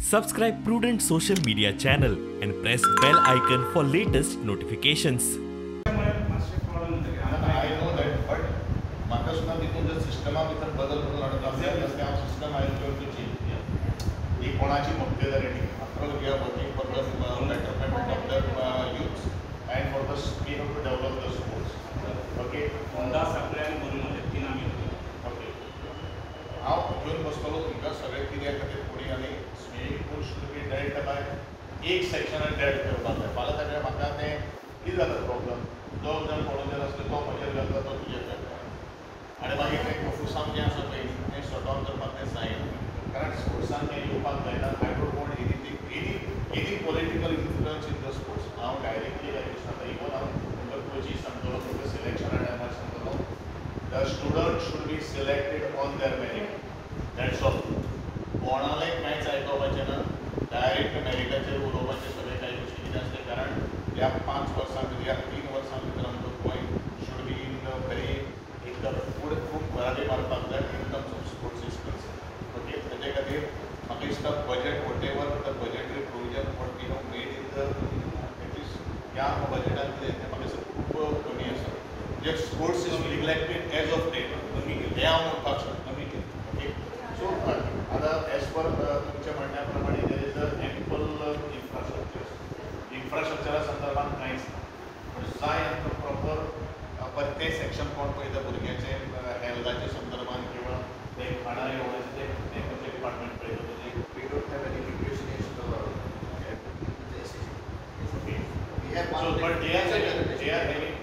Subscribe Prudent social media channel and press bell icon for latest notifications. I know that, but म्हाका सुद्दां तितून जर Systema भितर बदल करून हाडून जाल्यार system I going to change. ही कोणाची मक्तेदारी न्ही. After all we are working for the betterment of the youths and for the we have to develop the sports. Okay, Honda Sanquelim आनी बोरीमोले तीन आमी. ओके, हांव घेवन बसतलो तुमकां सगळें कित्या खातीर फुडें आनी swimming pool should be dealt by एक सेक्शनान डेल्ट करपाक जाय. फाल्यां सगळें म्हाका तें कितें जाता प्रॉब्लम, दोग जाण पळोवन आसले तो म्हजेर घालता तो तुजेर घालता आनी मागीर तें कोफुसांव जें आसा पळय तें शॉर्ट डावन करपाक तें जायना, कारण स्पोर्ट्सान तें येवपाक जायना. I don't want anything any political influence in the sports. हांव डायरेक्टली काय दिसता, इवन हांव तुमकां कोचीस सांगतलो, तुमकां सिलेक्शना टायमार सांगतलो, the student should be selected on their merit. That's all. कोणालाय कांयच आयकोपाचें ना, डायरेक्ट मेरिटाचेर उलोवपाचें सगळें कांय गोश्टी कितें आसलें, कारण ह्या 5 वर्सां भितर ह्या 3 वर्सां भितर आमचो Goa should be in the very एकदम फुडें खूब भरारी मारपाक जाय in terms of sports is concern. Okay, तेजे खातीर म्हाका दिसता budget whatever the budgetary provision what we have made in the at least ह्या बजेटान कितें तें म्हाका दिसता खूब कमी आसा. म्हणजे sports is neglected as of date हें हांव म्हणपाक शकता. ओके, सो आतां एज पर तुमच्या म्हणण्या प्रमाणे there is a ample infrastructure. इन्फ्रास्ट्रक्चरा संदर्भात कांयच ना, पूण जाय आमकां प्रॉपर बरें तें सेक्शन कोण पळयता भुरग्याचें हेल्थाच्या संदर्भात किंवा ते खाणा जेवणाचें तें तें खंयचें डिपार्टमेंट पळयता तुजें? We don't have any nutritionist or Okay. We have So, one. but they are having